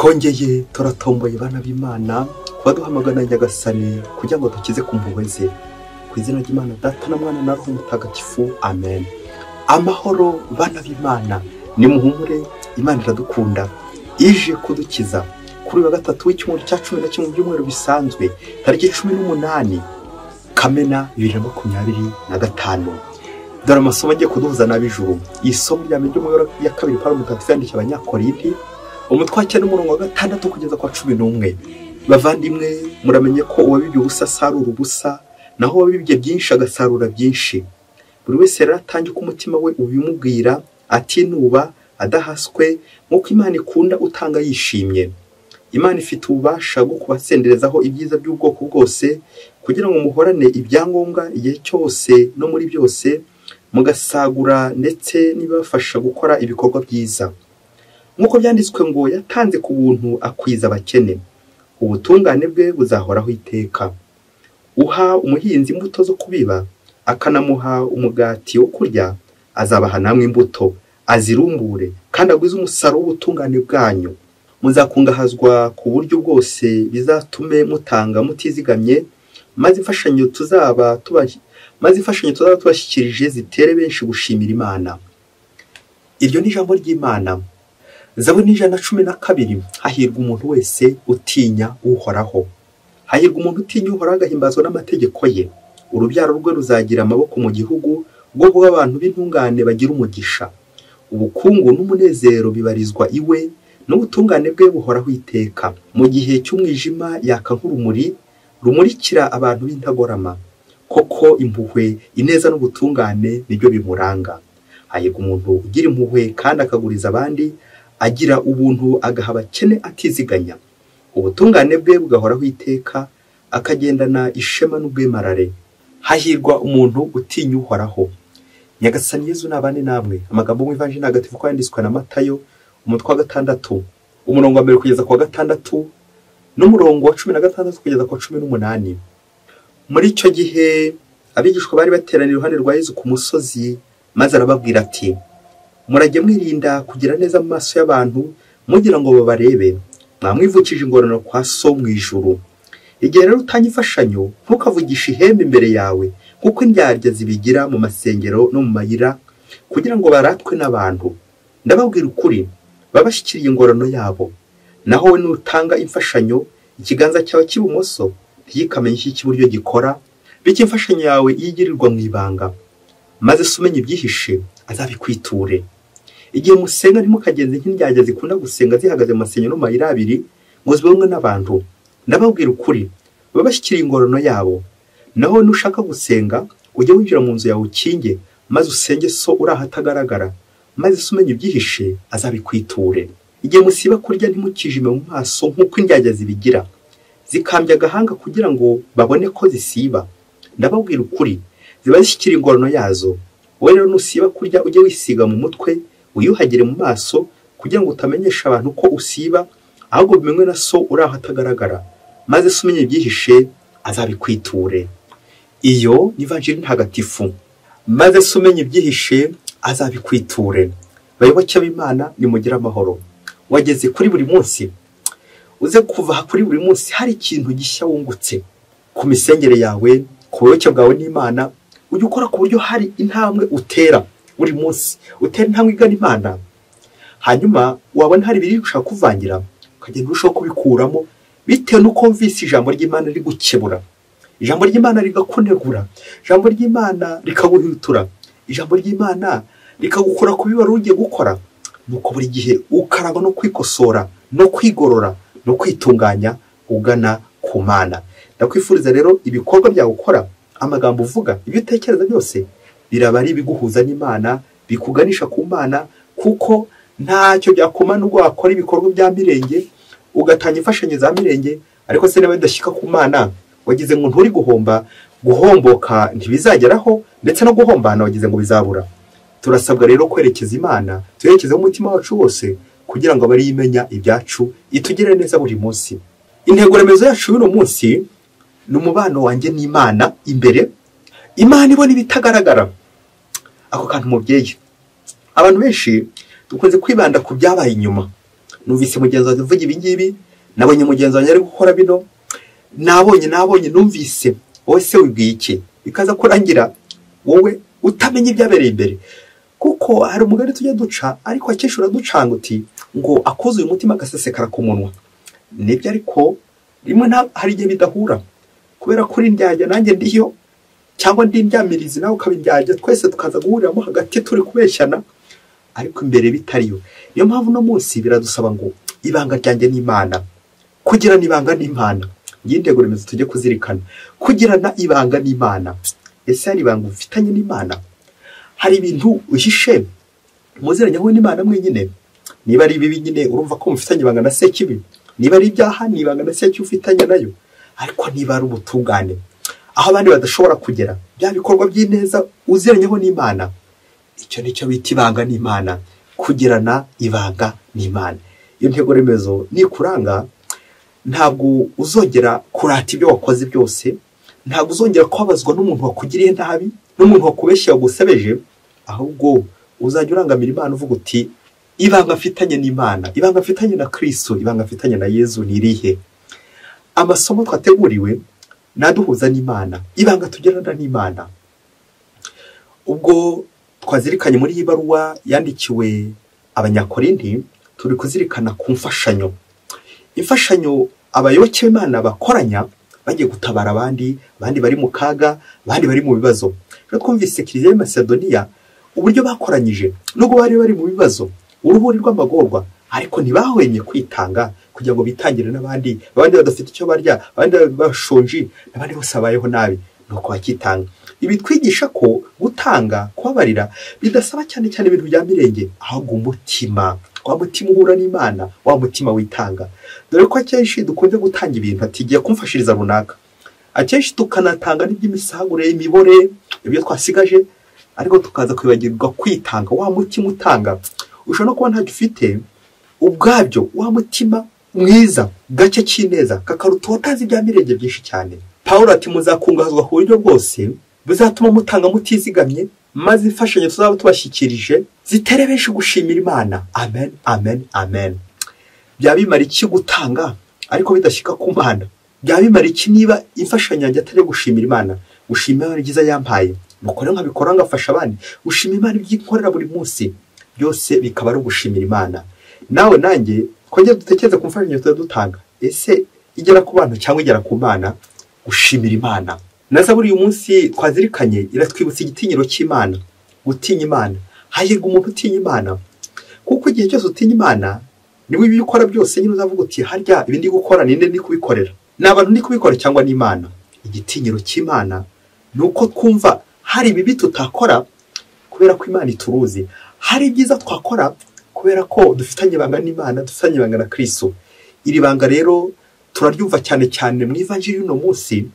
Twongeye turatomboye bana b'Imana kuba duhamagana Nyagasani kugira ngo dukize ku mpuhwe ze. Ku izina ry'Imana Data na Mwana na Roho Mutagatifu, amen. Amahoro bana b'Imana, nimuhumure, Imana iradukunda, ije kudukiza. Kuri wa gatatu w'icyumweru cya 11 mu byumweru bisanzwe, tariki 18 Kamena 2025. Dore amasomo agiye kuduhuza n'ab'ijuru. Isomo rya mbere ryo ya kabiri Pawulo Mutagatifu yandikiye Abanyakorinti, umutwe wa 9 umurongo wa 6 kugeza kwa 11. Bavandimwe, muramenye ko uwabibye ubusa asarura ubusa, naho uwabibye byinshi agasarura byinshi. Buri wese rero atange uko umutima we ubimubwira, atinuba, adahaswe, nk'uko Imana ikunda utanga yishimye. Imana ifite ububasha bwo kubasenderezaho ibyiza by'ubwoko bwose, kugira ngo muhorane ibyangombwa igihe cyose no muri byose, mugasagura ndetse n'ibibafasha gukora ibikorwa byiza. Nk'uko byanditswe ngo yatanze ku buntu akwiza abakene, ubutungane bwe buzahoraho iteka. Uha umuhinzi imbuto zo kubiba, akanamuha umugati wo kurya, azabaha namwe imbuto, azirumbure kandi agwize umusaruro w'ubutungane bwanyu. Muzakungahazwa ku buryo bwose, bizatume mutanga mutizigamye, maze imfashanyo tuzaba tubashyikirije zitere benshi gushimira Imana. Iryo ni ijambo ry'Imana. Zaburi 112. Hahirwa umuntu wese utinya Uhoraho. Hahirwa umuntu utinya Uhoraho agahimbazwa n'amategeko ye. Urubyaro rwe ruzagira amaboko mu gihugu, ubwoko bw'abantu b'intungane bagira umugisha. Ubukungu n'umunezero bibarizwa iwe, n'ubutungane bwe buhoraho iteka. Mu gihe cy'umwijima yaka nk'urumuri rumurikira abantu b'intagorama. Koko impuhwe, ineza n'ubutungane nibyo bimuranga. Hahirwa umuntu ugira impuhwe kandi akaguriza abandi, agira ubuntu agaha abakene atiziganya. Ubutungane bwe bugahoraho iteka, akagendana ishema n'ubwemarare. Hahirwa umuntu utinya Uhoraho. Nyagasani Yezu nabane namwe. Amagambo mu Ivanjiri Ntagatifu uko yanditswe na Matayo, umutwe wa 6, umurongo wa 1 kugeza ku wa 6, n'umurongo wa 16 kugeza ku wa 18. Muri icyo gihe abigishwa bari bateraniye iruhande rwa Yezu ku musozi, maze arababwira ati: murajye mwirinda kugira neza mu maso y'abantu, mugira ngo babarebe, mwamwivukije ingororano kwa So mu ijuru. Igihe rero utanga imfashanyo, ntukavugishe ihembe imbere yawe, kuko indyarya zibigira mu masengero no mu mayira, kugira ngo baratwe n'abantu. Ndababwira ukuri, babashyikiriye ingororano yabo. Naho we nutanga imfashanyo, ikiganza cyawe cy'ibumoso ntigikamenye icyo icy'iburyo gikora, bityo imfashanyo yawe yigirirwa mu ibanga, maze se umenya ibyihishe azabikwiture. Igihe musenga ntimukagenze nk'indyarya zikunda gusenga zihagaze mu masengero no mu mayira abiri, ngo zibonwe n'abantu. Ndababwira ukuri, babashyikiriye ingororano yabo. Naho nushaka gusenga, ujye winjira mu nzu yawe ukinge, maze usenge So uri ahatagaragara, maze se umenya ibyihishe azabikwiture. Igihe musiba kurya ntimukijime mu maso nk'uko indyarya zibigira, zikambya agahanga kugira ngo babone ko zisiba. Ndababwira ukuri, ziba zishyikira ingororano yazo. Wowe rero nusiba kurya, ujye wisiga mu mutwe, wiyuhagire mu maso, kugira ngo utamenyesha abantu ko usiba, ahubwo bimenywe na So uri ahatagaragara, maze se umenya ibyihishe azabikwiture. Iyo ni Ivanjiri Ntagatifu. Maze se umenya ibyihishe azabikwiture. Bayoboke b'Imana, nimugire amahoro. Wageze kuri buri munsi, uze kuva kuri buri munsi hari ikintu gishya wungutse ku misengere yawe, ku buyoboke bwawe n'Imana. Ujye ukora ku buryo hari intambwe utera buri munsi, utera intambwe igana Imana. Hanyuma wabona hari ibiri gushaka kuvangira, ukagenda urushaho kubikuramo, bitewe n'uko wumvise ijambo ry'Imana rigukebura, ijambo ry'Imana rigakunegura, ijambo ry'Imana rikaguhitura, ijambo ry'Imana rikagukura ku biba ugiye gukora. Nuko buri gihe ukarangwa no kwikosora, no kwigorora, no kwitunganya ugana ku Mana. Ndakwifuriza rero ibikorwa byawe ukora, amagambo uvuga, ibyo utekereza byose biraba ari ibiguhuza n'Imana, bikuganisha ku Mana, kuko ntacyo byakoma nubwo wakora ibikorwa bya mirenge, ugatanga imfashanyo za mirenge, ariko se niba bidashyika ku Mana, wagize ngo nturi guhomba, guhomboka ntibizageraho, ndetse no guhombana wagize ngo bizabura. Turasabwa rero kwerekeza Imana, tuyerekezeho umutima wacu wose, kugira ngo abari imenya ibyacu, itugire neza buri munsi. Intego remezo yacu y'uno munsi ni umubano wanjye n'Imana imbere. Imana ibona ibitagaragara. Ako kantu mubyeyi, abantu benshi dukunze kwibanda ku byabaye inyuma. Numvise mugenzi wanjye uvuga ibi ngibi, nabonye mugenzi wanjye ari gukora bino, nabonye numvise, wowe se wibwiye iki? Bikaza kurangira wowe utamenya ibyabereye imbere. Kuko hari umugani tujya duca, ariko akenshi uraducanga uti ngo akuzuye umutima agasesekara ku munwa. Nibyo, ariko rimwe hari igihe bidahura, kubera ko uri indyarya nanjye ndiyo, cyangwa ndi indyamirizi nawe ukaba indyarya, twese tukaza guhuriramo hagati turi kubeshyana, ariko imbere bitariyo. Niyo mpamvu uno munsi biradusaba ngo ibanga ryanjye n'Imana, kugirana ibanga n'Imana. Ngiyi intego remezo tujye kuzirikana, kugirana ibanga n'Imana. Ese hari ibanga ufitanye n'Imana? Hari ibintu uhishe muziranyeho n'Imana mwenyine? Niba ari ibibi nyine urumva ko mufitanye ibanga na Sekibi, niba ari ibyaha ni ibanga na Sekibi ufitanye nayo. Ariko niba ari ubutungane, aho abandi badashobora kugera, bya bikorwa by'ineza uziranyeho n'Imana, icyo nicyo bita ibanga n'Imana, kugirana ibanga n'Imana. Iyo ntego remezo nikuranga, ntabwo uzongera kurata ibyo wakoze byose, ntabwo uzongera kubabazwa n'umuntu wakugiriye nabi, n'umuntu wakubeshye wagusebeje, ahubwo uzajya urangamira Imana uvuga uti ibanga mfitanye n'Imana, ibanga mfitanye na Kristo, ibanga mfitanye na Yezu ni irihe? Amasomo twateguriwe naduhuza n'Imana, ibanga tugirana n'Imana. Ubwo twazirikanye muri iyi baruwa yandikiwe Abanyakorinti, turi kuzirikana ku mfashanyo. Imfashanyo abayoboke b'Imana bakoranya bagiye gutabara abandi, abandi bari mu kaga, abandi bari mu bibazo. Rero twumvise Kiliziya y'i Masedoniya uburyo bakoranyije, nubwo bari bari mu bibazo, uruhuri rw'amagorwa, ariko ntibahwemye kwitanga kugira ngo bitangire n'abandi, abandi badafite icyo barya, abandi bashonje, n'abandi bose babayeho nabi, nuko bakitanga. Ibi twigisha ko gutanga, kubabarira bidasaba cyane cyane ibintu bya mirenge, ahubwo umutima, wa mutima uhura n'Imana, wa mutima witanga. Dore ko akenshi dukunze gutanga ibintu ati giye kumfashiriza runaka, akenshi tukanatanga n'iby'imisagure, imibore, ibyo twasigaje, ariko tukaza kwibagirwa kwitanga. Wa mutima utanga, ushobora no kuba ntacyo ufite ubwabyo, wa mutima mwiza gake cy'ineza kakaruta watanze ibya mirenge byinshi cyane. Pawulo ati muzakungahazwa ku buryo bwose buzatuma mutanga mutizigamye, maze imfashanyo tuzaba tubashyikirije zitere benshi gushimira Imana. Amen, amen, amen. Byaba bimara iki gutanga ariko bidashyika ku Mana? Byaba bimara iki niba imfashanyo yanjye atari gushimira Imana? Gushima Imana ibyiza yampaye, nuko rero nkabikora ngafasha abandi. Gushima Imana ibyo inkorera buri munsi, byose bikaba ari ugushimira Imana. Nawe nanjye twongere dutekereze ku mfashanyo tuba dutanga, ese igera ku bantu cyangwa igera ku Mana? Gushimira Imana. Na zaburi uyu munsi twazirikanye iratwibutsa igitinyiro cy'Imana, gutinya Imana. Hahirwa umuntu utinya Imana, kuko igihe cyose utinya Imana niwe ibyo ukora byose nyine uzavuga uti harya ibi ndi gukora ninde ndi kubikorera? Ni abantu ndi kubikora cyangwa ni Imana? Igitinyiro cy'Imana ni uko twumva hari ibibi tutakora kubera ko Imana ituruzi, hari ibyiza twakora kubera ko dufitanye ibanga n'Imana, dufitanye ibanga na Kristo. Iri banga rero turaryumva cyane cyane mu ivanjiri y'uno munsi,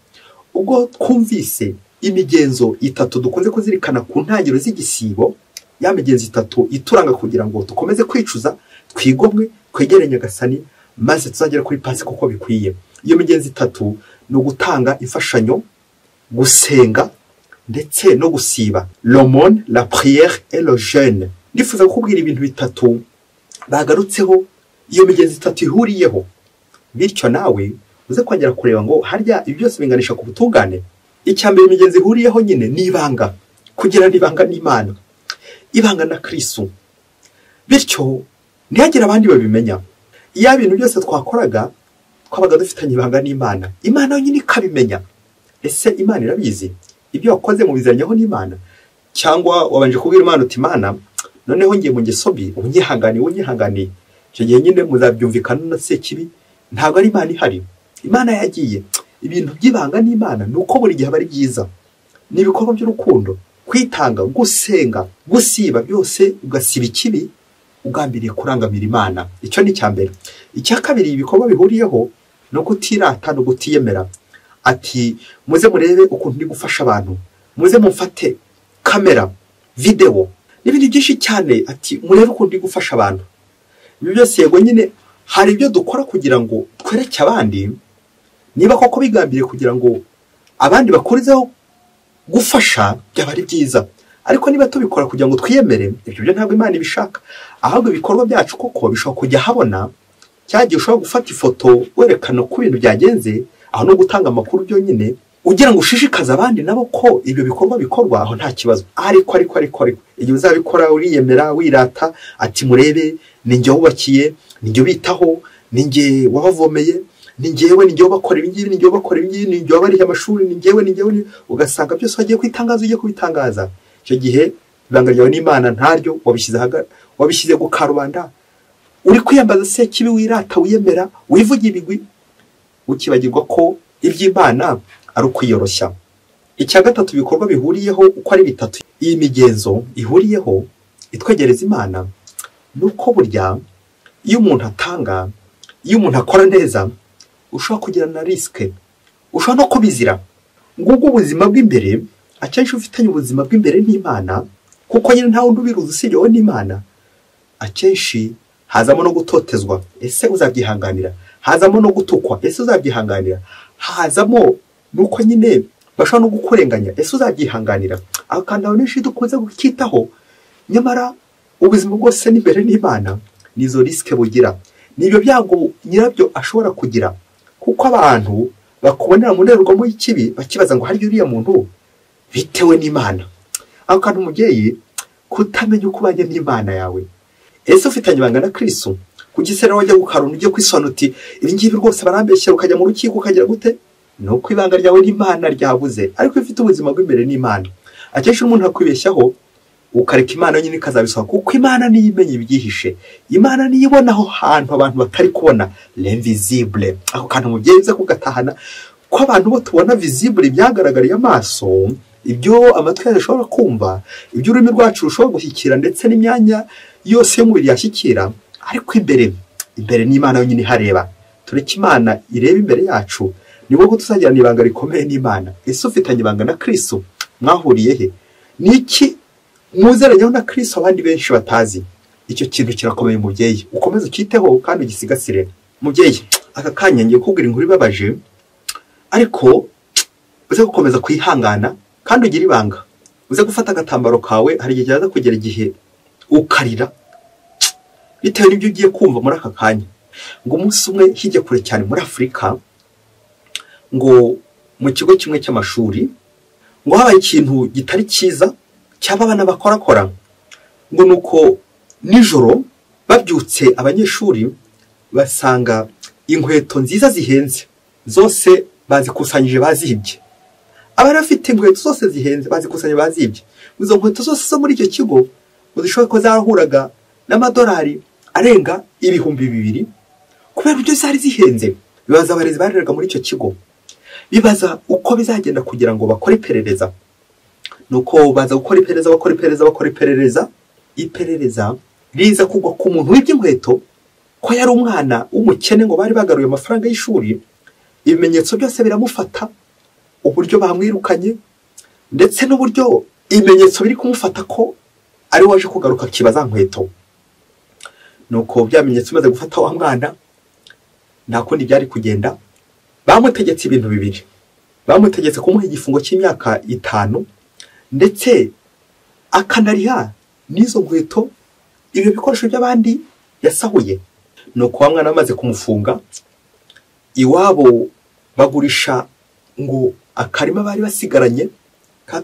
ubwo twumvise imigenzo itatu dukunze kuzirikana ku ntangiriro z'igisibo, ya migenzo itatu ituranga kugira ngo dukomeze kwicuza, twigomwe, twegere Nyagasani, maze tuzagere kuri Pasika uko bikwiye. Iyo migenzo itatu ni ugutanga imfashanyo, gusenga ndetse no gusiba. L'aumône, la prière et le jeûne. Ndifuza kukubwira ibintu bitatu bagarutseho, iyo migenzo itatu ihuriyeho, bityo nawe uze kongera kureba ngo harya ibi byose binganisha ku butungane. Icya mbere imigenzo ihuriyeho nyine ni ibanga, kugirana ibanga n'Imana, ibanga na Kristo, bityo ntihagire abandi babimenya. Iyo ibintu byose twakoraga twabaga dufitanye ibanga n'Imana, Imana yonyine ikabimenya. Ese Imana irabizi ibyo wakoze mubiziranyeho n'Imana? Cyangwa wabanje kubwira Imana uti Imana noneho ngiye mu ngeso mbi, unyihanganiye, unyihanganiye. Icyo gihe nyine muzabyumvikana na Sekibi, ntabwo ari Imana ihari, Imana yagiye. Ibintu by'ibanga n'Imana ni uko buri gihe aba ari byiza, ni ibikorwa by'urukundo, kwitanga, gusenga, gusiba, byose ugasiba ikibi ugambiriye kurangamira Imana. Icyo ni icya mbere. Icya kabiri ibikorwa bihuriyeho no kutirata no kutiyemera. Ati muze murebe ukuntu ndi gufasha abantu, muze mufate kamera, video n'ibindi byinshi cyane. Ati murebe ukuntu ndi gufasha abantu. Ibi byose yego nyine hari ibyo dukora kugira ngo twereke abandi, niba koko bigambiriye kugira ngo abandi bakurizeho gufasha byaba ari byiza. Ariko niba tubikora kugira ngo twiyemere, ibyo byo ntabwo Imana ibishaka. Ahubwo ibikorwa byacu koko bishobora kujya habona, cyagiye ushobora gufata ifoto werekana uko ibintu byagenze, aho no gutanga amakuru byonyine ugira ngo ushishikaze abandi nabo ko ibyo bikorwa bikorwa, aho nta kibazo. Ariko igihe uzabikora uriyemera, wirata ati murebe ninjye wubakiye, ninjye ubitaho, ninjye wabavomeye, ninjyewe ninjye ubakora ibi ngibi, ninjye ubakora ibi ngibi, ninjye wabariye amashuri, ninjyewe, ugasanga byose wagiye kwitangaza, ugiye kubitangaza. Icyo gihe ibanga ryawe n'Imana ntaryo, wabishyize ku karubanda, uri kwiyambaza se kibi, wirata, wiyemera, wivuga ibigwi, ukibagirwa ko iby'Imana ari ukwiyoroshya. Icya gatatu ibikorwa bihuriyeho uko ari bitatu, iyi migenzo ihuriyeho itwegereza Imana, nuko burya iyo umuntu atanga, iyo umuntu akora neza, ushobora kugira na risike, ushobora no kubizira. Ngubwo ubuzima bw'imbere, akenshi ufitanye ubuzima bw'imbere n'Imana, kuko nyine nta wundi ubiruzi usibye wowe n'Imana, akenshi hazamo no gutotezwa, ese uzabyihanganira? Hazamo no gutukwa, ese uzabyihanganira? Hazamo nuko nyine bashobora no gukurenganya, ese uzabyihanganira? Aho kandi abantu benshi dukunze gukitaho, nyamara ubuzima bwose n'imbere n'Imana nizo risike bugira, nibyo byago nyirabyo ashobora kugira, kuko abantu bakubonera mu ndorerwamo y'ikibi bakibaza ngo harya uriya muntu bitewe n'Imana. Aho kandi umubyeyi kutamenya uko ubanye n'Imana yawe, ese ufitanye ibanga na Kristo? Kuki se wajya gukaruna ujye kwisona uti ibi ngibi rwose barambeshyera, ukajya mu rukiko ukagira gute? Ni uko ibanga ryawe n'Imana ryabuze. Ariko ufite ubuzima bw'imbere n'Imana, akenshi umuntu akwibeshyaho ukareka Imana yonyine ikazabisohoka, kuko Imana niyo imenya ibyihishe, Imana niyo ibona aho hantu abantu batari kubona, l'invisible. Aho kantu umubyeyi uza kugatahana, ko abantu bo tubona visible, ibyagaragariye amaso, ibyo amatwi yacu ashobora kumva, ibyo ururimi rwacu rushobora gushyikira, ndetse n'imyanya yose y'umubiri yashyikira, ariko imbere n'Imana yonyine ihareba. Tureke Imana irebe imbere yacu, nibwo tuzagirana ibanga rikomeye n'Imana. Ese ufitanye ibanga na Kristo? Mwahuriye he? Niki muzeranyeho na Kristo abandi benshi batazi? Icyo kintu kirakomeye umubyeyi, ukomeze ukiteho kandi ugisigasire. Mubyeyi, aka kanya ngiye kukubwira inkuru ibabaje, ariko uze gukomeza kwihangana kandi ugire ibanga. Uze gufata agatambaro kawe, hari igihe cyaza kugera igihe ukarira bitewe n'ibyo ugiye kumva muri aka kanya. Ngo umunsi umwe hirya kure cyane muri Afurika, ngo mu kigo kimwe cy'amashuri, ngo habaye ikintu gitari cyiza cyaba abana bakorakora. Ngo nuko nijoro babyutse abanyeshuri basanga inkweto nziza zihenze zose bazikusanyije bazibye. Abari bafite inkweto zose zihenze bazikusanyije bazibye. Izo nkweto zose zo muri icyo kigo ngo zishobora ko zarahuraga n'amadolari arenga 2000, kubera uburyo zari zihenze. Bibaza abarezi bareraga muri icyo kigo, bibaza uko bizagenda kugira ngo bakore iperereza. Nuko baza gukora iperereza, bakora iperereza, bakora iperereza, iperereza riza kugwa ku muntu wibye inkweto, ko yari umwana w'umukene, ngo bari bagaruye amafaranga y'ishuri. Ibimenyetso byose biramufata, uburyo bamwirukanye, ndetse n'uburyo ibimenyetso biri kumufata ko ari waje kugaruka akibaza nkweto. Nuko byamenyetso bimaze gufata wa mwana, nta kundi byari kugenda. Bamutegetse ibintu bibiri. Bamutegetse kumuha igifungo cy'imyaka 5, ndetse akanariha n'izo nkweto, ibyo bikoresho by'abandi yasahuye. Nuko wa mwana amaze kumufunga, iwabo bagurisha ngo akarima bari basigaranye,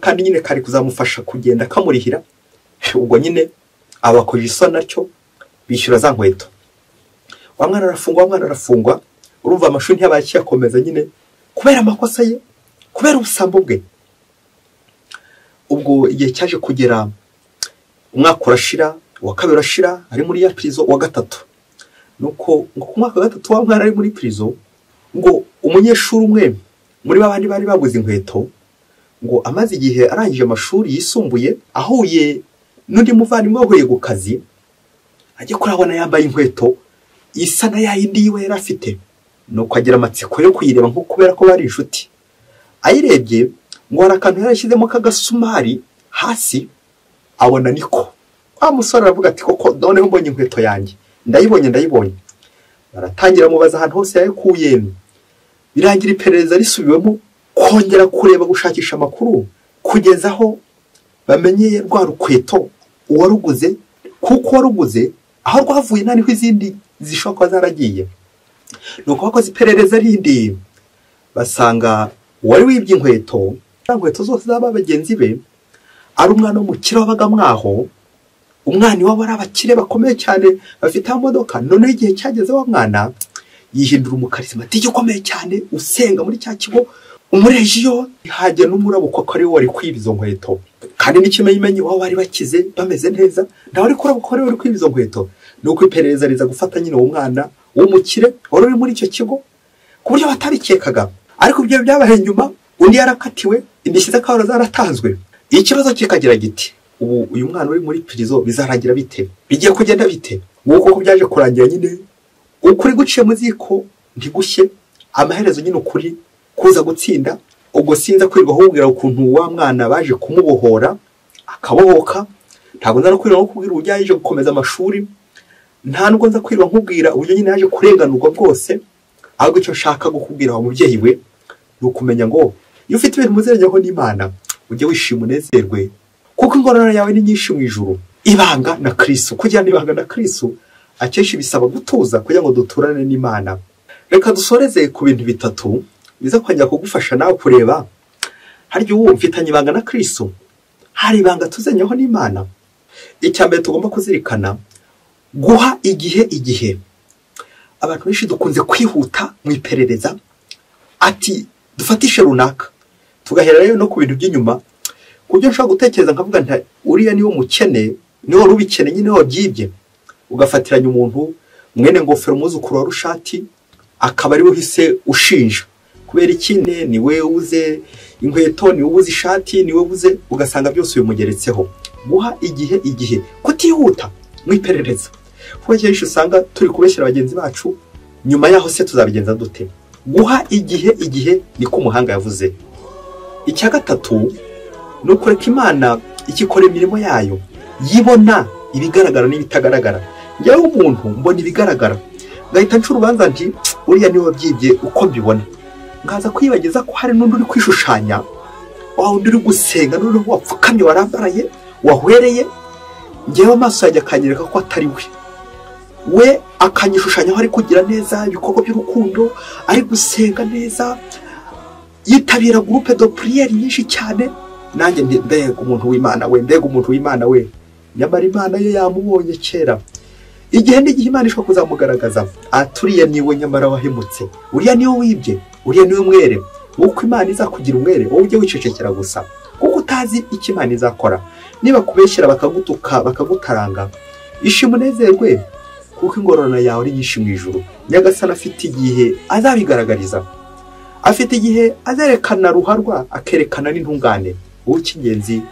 kandi nyine kari kuzamufasha kugenda kamurihira. Ubwo nyine abakoje isoni nacyo bishyura za nkweto. Wa mwana arafungwa, wa mwana arafungwa. Urumva amashuri ntiyabaye akiyakomeza nyine kubera amakosa ye, kubera ubusambo bwe. Ubwo igihe cyaje kugera, umwaka urashira, uwa kabiri urashira, ari muri ya prison, uwa gatatu. Nuko ngo ku mwaka wa gatatu wa mwana ari muri prison, ngo umunyeshuri umwe muri babandi bari baguze inkweto, ngo amaze igihe arangije amashuri yisumbuye, ahuye n'undi muvandimwe wahuye ku kazi, ajye kurabona yambaye inkweto isa na yayindi yiwe yari afite. Nuko agira amatsiko yo kuyireba, nko kubera ko bari inshuti. Ayirebye ngo hari akantu yarashyizemo k'agasumari hasi, abona niko. Wa musore aravuga ati koko noneho mbonye inkweto yanjye, ndayibonye ndayibonye. Baratangira mubaza ahantu hose yayikuye, birangira iperereza risubiwemo, kongera kureba gushakisha amakuru, kugeza aho Bamenye rwa rukweto uwaruguze, kuko waruguze aho rwavuye naniho izindi zishobora kuba zaragiye. Nuko bakoze iperereza rindi basanga uwari wibye inkweto, inkweto zose z'aba bagenzi be, ari umwana w'umukire wabaga mwaho. Umwana iwabo ari abakire bakomeye cyane bafite amamodoka. Noneho igihe cyageze wa mwana yihindura umukarismatike ukomeye cyane usenga muri cya kigo umurejiyo, hajya n'umurabukwa ko ari we wari kwiba izo nkweto. Kandi n'ikimenyimenyi wabo bari bakize bameze neza, ntawe ari kurabukwa ko ari we wari kwiba izo nkweto. Nuko iperereza riza gufata nyine uwo mwana w'umukire wari uri muri icyo kigo ku buryo batabikekaga. Ariko ibyo byabaye nyuma, undi yarakatiwe, indishyi z'akababaro zaratanzwe. Ikibazo kikagira giti: ubu uyu mwana uri muri prison bizarangira bite? Bigiye kugenda bite? Nk'uko ko byaje kurangira nyine, ukuri guciye mu ziko ntigushye, amaherezo nyine ukuri kuza gutsinda. Ubwo sinza kwirirwa ahubwira ukuntu wa mwana baje kumubohora akabohoka, ntabwo nza no kwirirwa nkubwira uburyo yaje gukomeza amashuri, nta nubwo nza kwirirwa nkubwira uburyo nyine yaje kurenganurwa bwose. Ahubwo icyo nshaka gukubwira wa mubyeyi we ni ukumenya ngo iyo ufite ibintu muzerenyeho n'Imana ujye wishima unezerwe, kuko ingororano yawe ni nyinshi mu ijuru. Ibanga na Kristo, kugira ibanga na Kristo akenshi bisaba gutuza kugira ngo duturane n'Imana. Reka dusoreze ku bintu bitatu biza kongera kugufasha nawe kureba harya uwo mfitanye ibanga na Kristo, hari ibanga tuzenyeho n'Imana. Icya mbere tugomba kuzirikana, guha igihe igihe. Abantu benshi dukunze kwihuta mu iperereza, ati dufatishe runaka, tugahera rero no ku bintu by'inyuma, ku buryo nshobora gutekereza nkavuga nti uriya niwo mukene, niwo wari ubikene nyine wabyibye. Ugafatiranya umuntu mwene ngofero umwuzukuru wa Rushati, akaba ari we uhise ushinja kubera ikine, niwe uze inkweto, niwe ubuze ishati, niwe ubuze, ugasanga byose bimugeretseho. Guha igihe igihe, kutihuta mu iperereza, kuko kenshi usanga turi kubeshyira bagenzi bacu, nyuma yaho se tuzabigenza dute? Guha igihe igihe niko umuhanga yavuze. Icya gatatu ni ukureka Imana ikikora imirimo yayo, yibona ibigaragara n'ibitagaragara. Njyewe umuntu mbona ibigaragara ngahita nca urubanza nti uriya niwe wabyibye uko mbibona, nkaza kwibagiza ko hari n'undi uri kwishushanya, wa wundi uri gusenga noneho wapfukamye warambaraye wahwereye, njyewe amaso yanjye akanyereka ko atari we. We akanyishushanyaho ari kugira neza ibikorwa by'urukundo, ari gusenga neza, yitabira groupe de prière nyinshi cyane, nanjye nti mbega umuntu w'Imana we, mbega umuntu w'Imana we. Nyamara Imana yo yamubonye kera. Igihe n'igihe Imana ishobora kuzamugaragaza, aturiye niwe nyamara wahemutse, uriya niwe wibye, uriya niwe mwere. Uko Imana izakugira umwere, wowe ujye wicecekera gusa, kuko utazi icyo Imana izakora. Niba kubeshyira bakagutuka bakagutaranga, ishima unezerwe, kuko ingororano yawe ari nyinshi mu ijuru. Nyagasani afite igihe azabigaragariza, afite igihe azerekana ruharwa, akerekana n'intungane. Wowe icy'ingenzi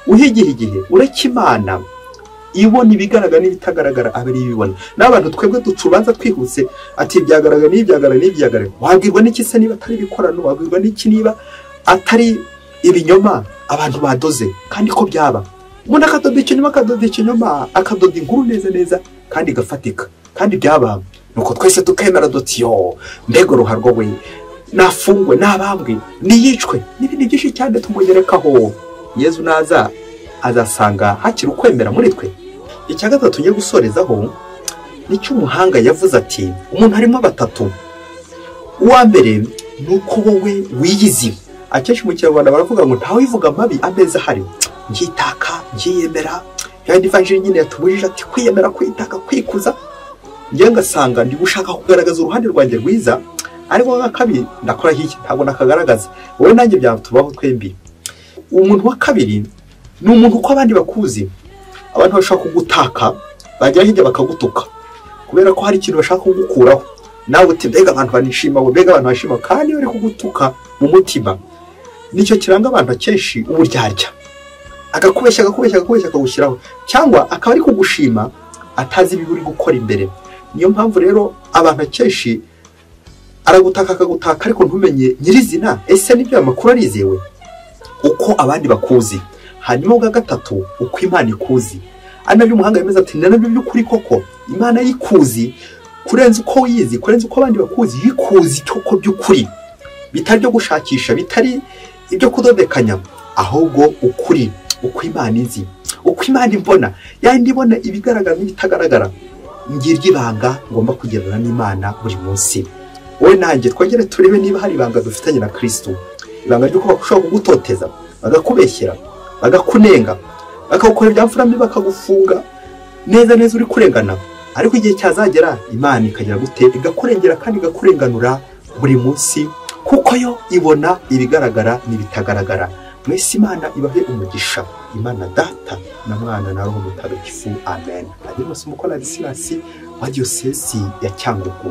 uhigihe igihe, ureke Imana ibona ibigaragara n'ibitagaragara, abe ari ibibona. N'abantu twebwe duca urubanza twihuse, ati ibyagaragara n'ibyagaragara n'ibyagaragara. Wabwirwa n'iki se niba atari ibikorano? Wabwirwa n'iki niba atari ibinyoma abantu badoze? Kandi ko byaba, umuntu akadoda ikinyoma, akadoda ikinyoma, akadoda inkuru neza neza kandi igafatika, kandi byaba. Nuko twese tukemera duti yo mbega ruharwa we, nafungwe, nabambwe, niyicwe, n'ibindi byinshi cyane tumugerekaho. Yezu naza azasanga hakiri ukwemera muri twe. Icya gatatu ngiye gusorezaho nicyo umuhanga yavuze ati umuntu harimo batatu. Uwa mbere ni uko wowe wiyizi. Akenshi mu Kinyarwanda baravuga ngo ntawe wivuga amabi ameza ahari. Nkitaka, nkiyemera, yandi ivanjiri nyine yatubujije ati kwiyemera, kwitaka, kwikuza. Njye ngasanga ndi gushaka kugaragaza uruhande rwanjye rwiza, ariko nka kabiri ndakora iki ntabwo nakagaragaza. Wowe nanjye byatubaho twembi. Umuntu wa kabiri ni umuntu uko abandi bakuzi. Abantu bashaka kugutaka, bagera hirya bakagutuka kubera ko hari ikintu bashaka kugukuraho. Nawe uti mbega abantu banishima, mbega abantu bashima, kandi bari kugutuka mu mutima. Nicyo kiranga abantu akenshi uburyarya. Akakubeshya, akakubeshya, akakubeshya, akagushyiraho, cyangwa akaba ari kugushima atazi ibibi uri gukora imbere. Niyo mpamvu rero abantu akenshi aragutaka akagutaka, ariko ntumenye nyirizina ese nibyo amakuru arizewe uko abandi bakuzi. Hanyuma ubwa gatatu, uko Imana ikuzi. Ari nabyo umuhanga yemeza ati nabyo by'ukuri koko Imana yikuzi kurenza uko wiyizi, kurenza uko abandi bakuzi, yikuzi koko by'ukuri, bitari byo gushakisha, bitari ibyo kudodekanya, ahubwo ukuri Uko Imana inzi, uko Imana imbona, yandi ibona ibigaragara n'ibitagaragara. Ngiryo ibanga ngomba kugirana n'Imana buri munsi. Wowe nanjye twongere turebe niba hari ibanga dufitanye na Kristo, ibanga ry'uko bashobora kugutoteza, bagakubeshyera, bagakunenga, bakagukora ibyamfura mbi, bakagufunga neza neza uri kurengana. Ariko igihe cyazagera Imana ikagira gute? Igakurengera kandi igakurenganura buri munsi, kuko yo ibona ibigaragara n'ibitagaragara. Mwese Imana ibahe umugisha. Imana Data na Mwana na Roho Mutagatifu. Amen. Padiri Masumbuko Ladislas wa Diyosezi ya Cyangugu.